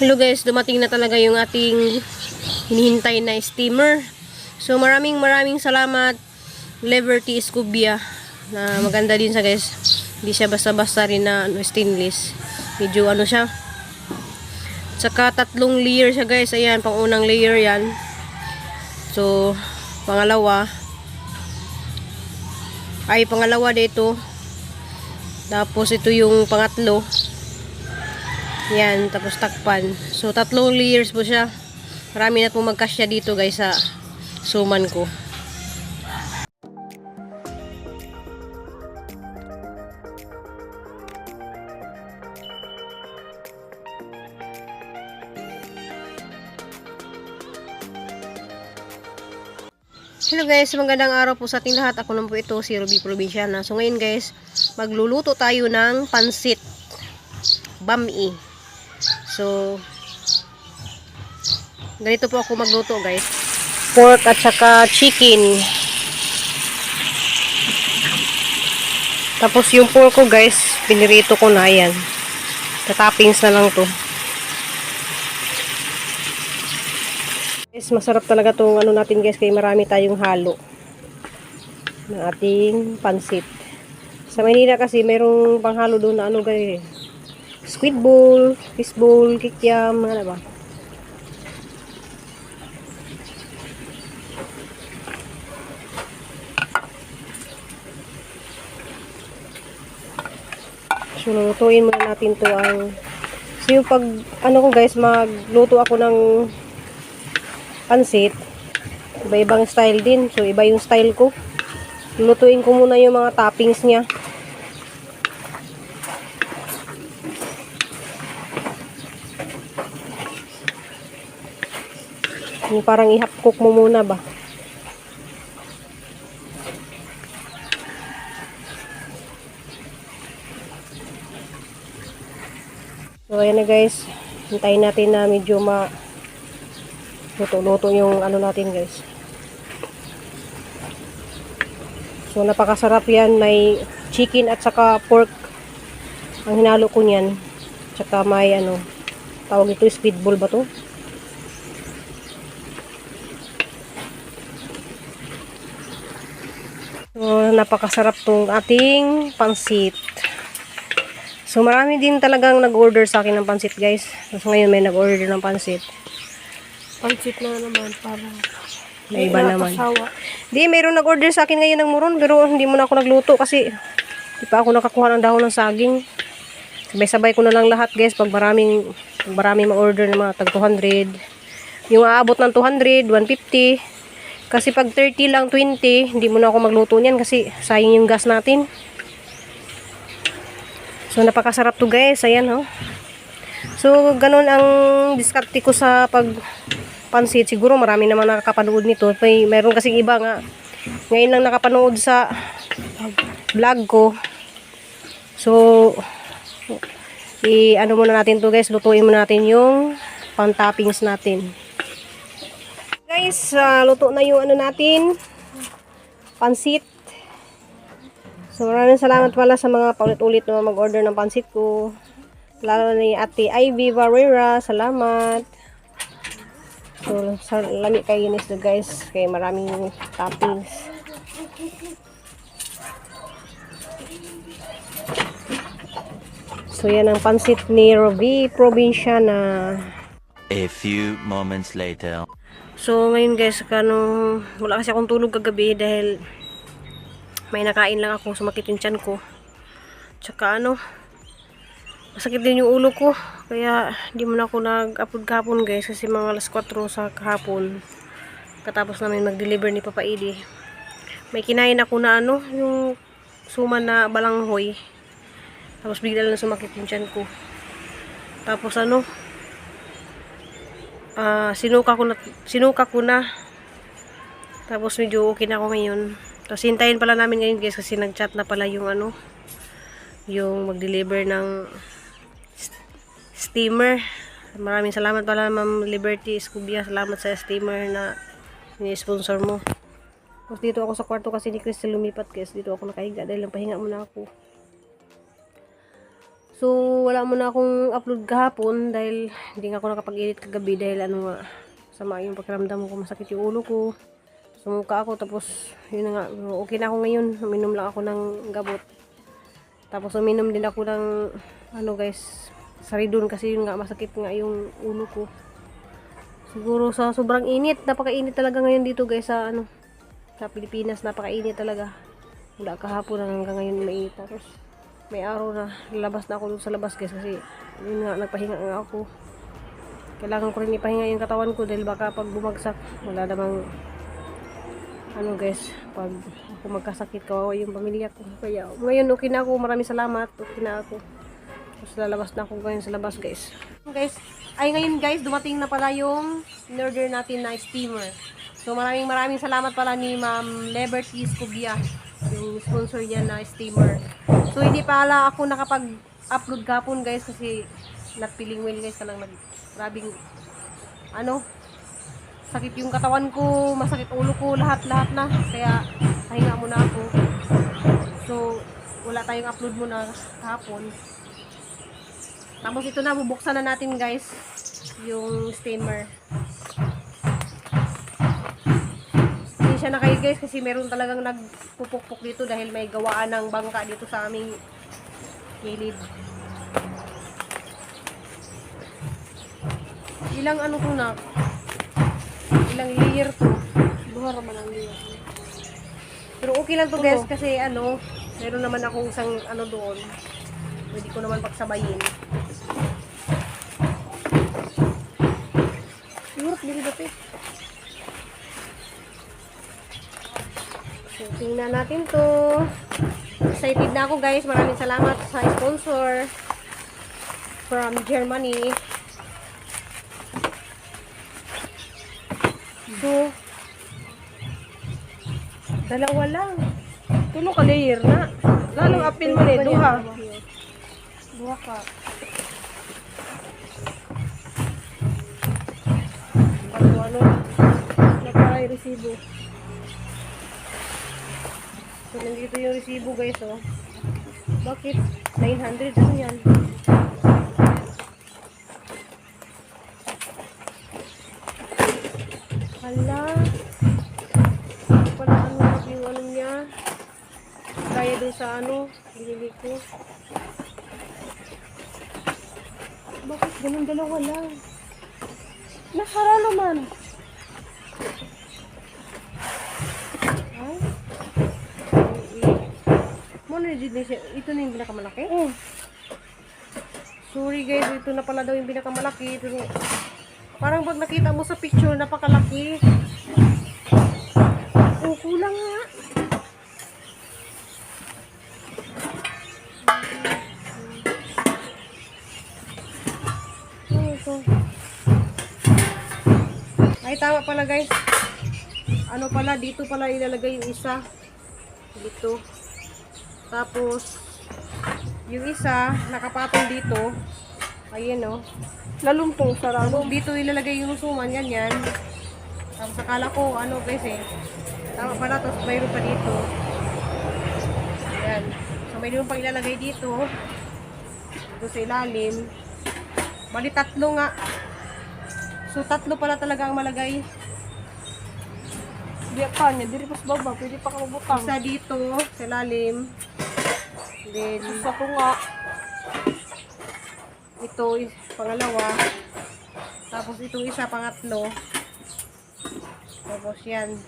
Hello guys, dumating na talaga yung ating hinihintay na steamer. So maraming salamat Liberty Escobia. Na maganda din sa guys. Hindi siya basta-basta rin na stainless. Medyo ano siya. Tsaka 3 layer siya guys. Ayan, pang unang layer yan. So pangalawa dito. Tapos ito yung pangatlo. Yan, tapos takpan. So 3 layers po siya. Marami na pong magkasya dito guys sa suman ko. Hello guys, magandang araw po sa ating lahat. Ako naman po ito, si Ruby Provinciana. So ngayon guys, magluluto tayo ng pansit bami. So ganito po ako magluto guys. Pork at saka chicken. Tapos yung pork ko guys, pinirito ko na yan. Toppings na lang to. Guys, masarap talaga tong ano natin guys, kaya marami tayong halo ng ating pansit. Sa Manila kasi merong panghalo doon na ano guys, squid bowl, fish bowl, kikiam, ano ba? So lulutuin muna natin to ang so yung pag ano ko guys, magluto ako ng pansit, iba-ibang style din. So iba yung style ko. Lulutuin ko muna yung mga toppings niya. Yung parang i-half cook mo muna ba. So ayan na guys. Hintayin natin na medyo luto-luto yung ano natin guys. So napakasarap yan. May chicken at saka pork ang hinalo ko niyan. Tsaka may ano, tawag ito, squid ball ba to? So napakasarap tong ating pansit. So marami din talagang nag-order sa akin ng pansit guys. So ngayon may nag-order ng pansit. Pansit na naman para may iba naman. Kasawa. Di, mayroong nag-order sa akin ngayon ng muron, pero hindi muna ako nagluto kasi di pa ako nakakuha ng dahon ng saging. Sabay-sabay ko na lang lahat guys pag maraming ma-order ng mga tag 200. Yung aabot ng 200, 150. Kasi pag 30 lang, 20, hindi muna ako magluto niyan kasi sayang yung gas natin. So napakasarap to guys, ayan oh. So ganun ang diskarte ko sa pag pansit. Siguro marami naman nakakapanood nito. Mayroon kasing iba nga ngayon lang nakapanood sa vlog ko. So ano muna natin to guys, lutuin muna natin yung pang toppings natin. Guys, luto na yung ano natin, pansit. So maraming salamat pala sa mga paulit-ulit na mag-order ng pansit ko. Lalo ni Ate Ivy Barrera, salamat. So lami kayo inis na guys, kaya maraming toppings. So yan ang pansit ni Ruby Provinciana. A few moments later. So ngayon guys, wala kasi akong tulog kagabi dahil may nakain lang ako, sumakit yung tiyan ko. Tsaka masakit din yung ulo ko. Kaya di mo na ako nag-upload kahapon guys kasi mga alas 4 sa kahapon. Katapos namin mag-deliver ni Papa Edi. May kinain ako na yung suman na balanghoy. Tapos bigla lang sumakit yung tiyan ko. Tapos sinuka ko na. Tapos medyo okay na ako ngayon. Tapos hintayin pala namin ngayon guys kasi nag-chat na pala yung yung mag-deliver ng steamer. Maraming salamat pala Ma'am Liberty Escobia. Salamat sa steamer na ni-sponsor mo. Tapos dito ako sa kwarto kasi ni Crystal lumipat guys. Dito ako nakahiga dahil pahinga muna ako. So, wala muna akong upload kahapon dahil hindi nga ako nakapag-edit kagabi dahil ano nga, sama yung pakiramdam ko, masakit yung ulo ko. Sumuka ako, tapos yun na nga, okay na ako ngayon. Uminom lang ako ng gamot. Tapos uminom din ako ng, ano guys, Saridon kasi yun nga, masakit nga yung ulo ko. Siguro sa sobrang init, napakainit talaga ngayon dito guys sa ano, sa Pilipinas, napakainit talaga. Wala kahapon hanggang ngayon mainit. Tapos may araw na lalabas na ako dun sa labas guys kasi yun nga, nagpahinga nga ako. Kailangan ko rin ipahinga yung katawan ko dahil baka pag bumagsak, wala namang ano guys, pag ako magkasakit, kawawa yung pamilya ko. Kaya ngayon okay na ako, maraming salamat, okay na ako. Tapos lalabas na ako ngayon sa labas guys. Ngayon guys, dumating na pala yung in-order natin na steamer. So maraming salamat pala ni Ma'am Liberty Escobia, yung sponsor niya na steamer. So hindi pala ako nakapag-upload kapon guys kasi not feeling well guys, kalang maraming ano, sakit yung katawan ko, masakit ulo ko, lahat na. Kaya pahinga muna ako. So wala tayong upload muna kahapon. Tapos ito na, bubuksan na natin guys yung steamer. Hindi siya nakayo guys kasi meron talagang nagpupukpuk dito dahil may gawaan ng bangka dito sa aming gilid. Ilang ano to na? Ilang layer to? Duha raman ang liya. Pero okay lang to guys kasi ano, meron naman akong isang ano doon. Pwede ko naman pagsabayin. Yurap dili dati. So, tingnan natin to. Excited na ako guys. Maraming salamat sa sponsor from Germany. So, dalawa lang. Tulo ka layer na. Lalong apil mo ni duha. Duha ka. Ano, Nakaray resibo. so, nandito yung resibo guys, oh. Bakit? 900, ano yan? Hala. Pala ano yung ano niya. Kaya dun sa ano, binili ko. Bakit ganun dalawa lang? Nakara naman. Ay? Muna na siya. Ito na yung pinakamalaki? Sorry guys, ito na pala daw yung pinakamalaki. Pero parang pag nakita mo sa picture, napakalaki. Oh, kulang nga. Oh, ito. Ay, tama pala guys. Ano pala, dito pala ilalagay yung isa. Dito. Tapos, yung isa, nakapatong dito. Ayan o. Lalumpong sarado. Dito ilalagay yung suman, ganyan. Tapos akala ko, ano guys eh. Tama pala, tapos mayroon pa dito. Ayan. So, mayroon pa ilalagay dito. Dito sa ilalim. Bali, tatlo nga. So, tatlo pala talaga ang malagay. Di pa niya, diri pas baba, pwede pa ka mabutang. Isa dito, sa ilalim. Then, Isa ko nga. ito, pangalawa. Tapos, itong isa, pangatlo. Tapos, yan.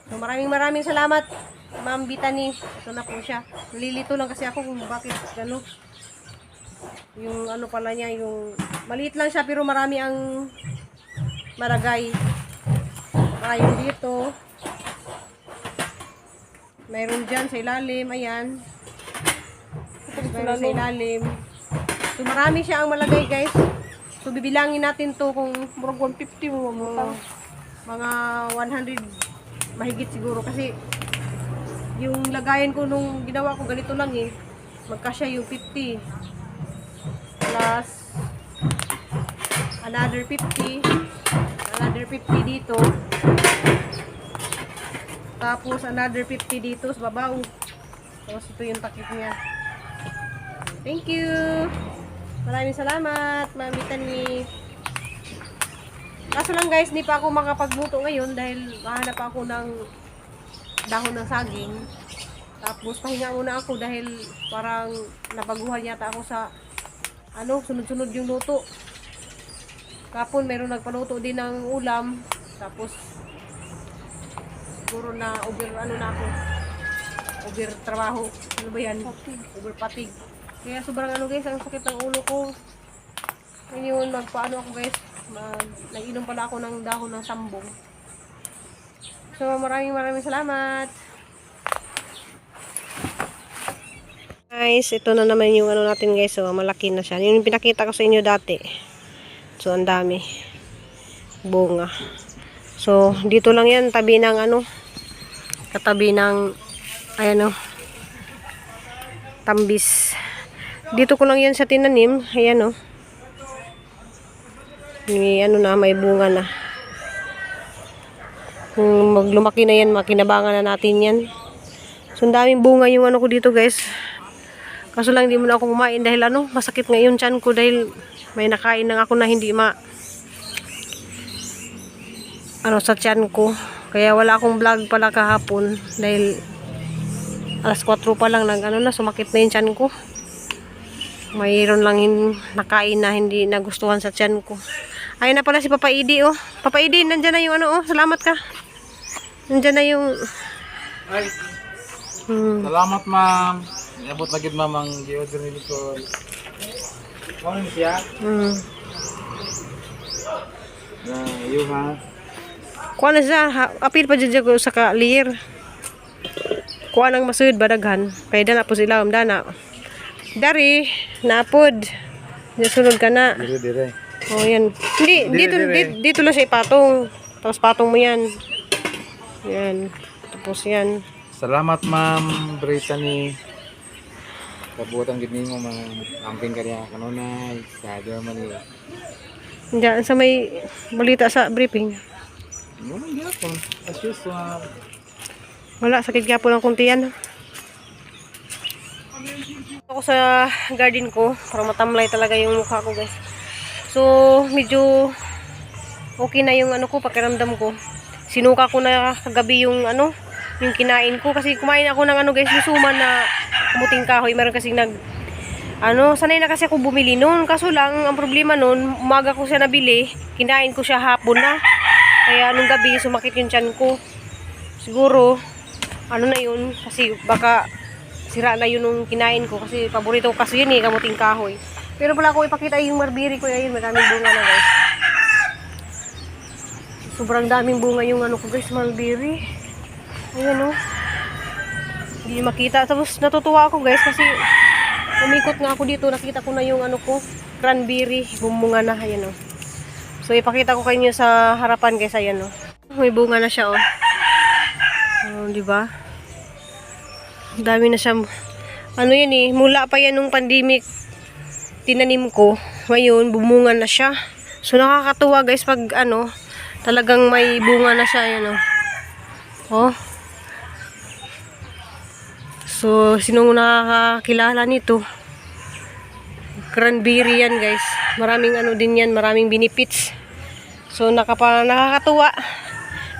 So, maraming salamat, Ma'am Bitani. Ito na po siya. Nalilito lang kasi ako kung bakit, ano, yung ano pala niya, yung, maliit lang siya, pero marami ang malagay. Ayun dito. Mayroon dyan sa ilalim, ayan. Mayroon sa ilalim. So, marami siya ang malagay, guys. So, bibilangin natin to kung Murag 150 mo mabutang. mga 100 mahigit siguro. Kasi, yung lagayan ko nung ginawa ko, ganito lang eh. Magkasya yung 50. Plus, another 50. Another 50 dito. Tapos, another 50 dito sa babaw. Tapos, ito yung takip niya. Thank you. Maraming salamat, Mami Tani. Kaso lang guys, di pa ako makapagluto ngayon dahil mahanap ako ng dahon ng saging. Tapos pahinga muna ako dahil parang nabaguhan yata ako sa sunod-sunod yung luto. Kapon meron nagpaluto din ng ulam. Tapos siguro na over na ako. Over trabaho. Ano ba yan? Over patig. Kaya sobrang guys, ang sakit ng ulo ko. Ngayon, magpaano ako guys. Nag-inom pala ako ng dahon ng sambong. So, maraming salamat. Guys, ito na naman yung natin guys. So, malaki na siya. Yung pinakita ko sa inyo dati. So, ang dami. Bunga. So, dito lang yan. Tabi ng katabi ng tambis. Dito ko lang yan sa tinanim. Ayan may bunga na. Kung maglumaki na yan, makinabangan na natin yan. So, ang daming bunga yung ko dito guys. Kaso lang hindi mo na ako kumain dahil masakit ngayon tiyan ko dahil may nakain na ako na hindi sa tiyan ko. Kaya wala akong vlog pala kahapon dahil alas 4 pa lang sumakit na yung tiyan ko. Mayroon lang nakain na hindi nagustuhan sa tiyan ko. Ayun na pala si Papa Idi Papa Idi, nandyan na yung salamat ka. Nandyan na yung Ay. Salamat ma'am. Iabot na gid ma'am ang gi-order ni Nicole. Ano ni siya? Yung ha. Kuha na siya, apil pa dyan ko sa ka-lear. Kuha nang masud badaghan. Kaya na po sila, dana. Dari, napod. Sunod ka na. Dire. Oh, yan. Dito lang siya ipatong. Tapos patong mo yan. Yan. Tapos yan. Salamat ma'am Brittany. Kabutan gid nimo amping kaniya kanunay sa Germany. Diyan sa may balita sa briefing. Ano man gyapon? As usual. Wala, sakit kaya po ng kunti yan. Ako sa garden ko para matamlay talaga yung mukha ko guys. So medyo okay na yung pakiramdam ko. Sinuka ko na kagabi yung yung kinain ko kasi kumain ako ng guys, lusuman na kamuting kahoy. Meron kasi sanay na kasi ako bumili noon. Kaso lang ang problema noon, umaga ko siya nabili, kinain ko siya hapon na. Kaya nung gabi sumakit yung tiyan ko. Siguro na yun kasi baka sira na yun nung kinain ko kasi paborito ko kasi yun kamuting kahoy. Pero pala ako ipakita yung marberry ko. Ayun, maraming bunga na guys. Sobrang daming bunga yung ko guys, marberry. Ayun hindi makita. Tapos natutuwa ako guys kasi umikot nga ako dito, nakita ko na yung ko, cranberry, bumunga na. Ayun So ipakita ko kayo sa harapan guys. Ayan may bunga na siya di ba? Dami na siya. Yan mula pa yan nung pandemic tinanim ko. Ngayon bumunga na siya. So nakakatuwa guys pag talagang may bunga na siya. Ayan So sinong nakakilala nito? Cranberry yan guys. Maraming din yan, maraming benefits. So nakakatuwa.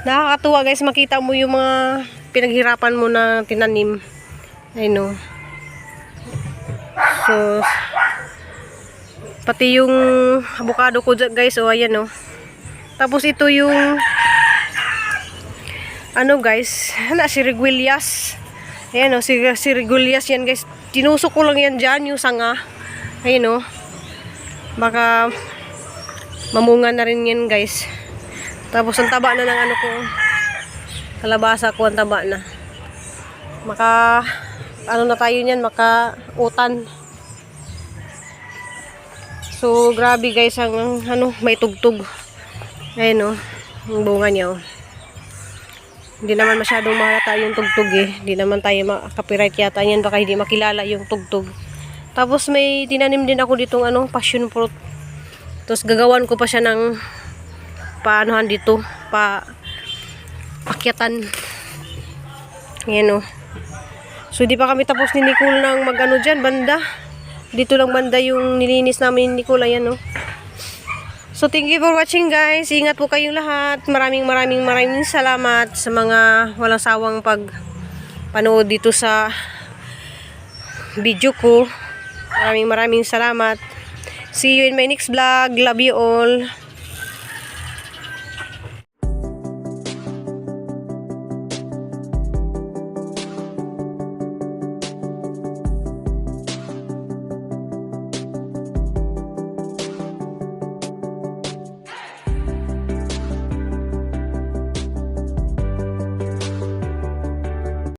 Nakakatuwa guys, makita mo yung mga pinaghirapan mo na tinanim. So pati yung avocado ko guys, ayan Tapos ito yung guys, si Reguilias. Ayan si Reguilias yan guys. Tinusok ko lang yan dyan, yung sanga. Ayun baka mamunga na rin yan guys. Tapos ang taba na ng ko, kalabasa ko, ang taba na. Na tayo niyan, makautan. So grabe guys ang may tugtog. Ayun ang bunga niya Hindi naman masyadong mahalata yung tugtog Hindi naman tayo copyright yata yan, baka hindi makilala yung tugtog. Tapos may tinanim din ako ditong passion fruit. Tapos gagawan ko pa siya ng paanohan dito, pakyatan. Ayan So di pa kami tapos ni Nicole ng dyan, banda. Dito lang banda yung nilinis namin ni Nicole. Ayan, no. So, thank you for watching, guys. Ingat po kayong lahat. Maraming salamat sa mga walang sawang panood dito sa video ko. Maraming salamat. See you in my next vlog. Love you all.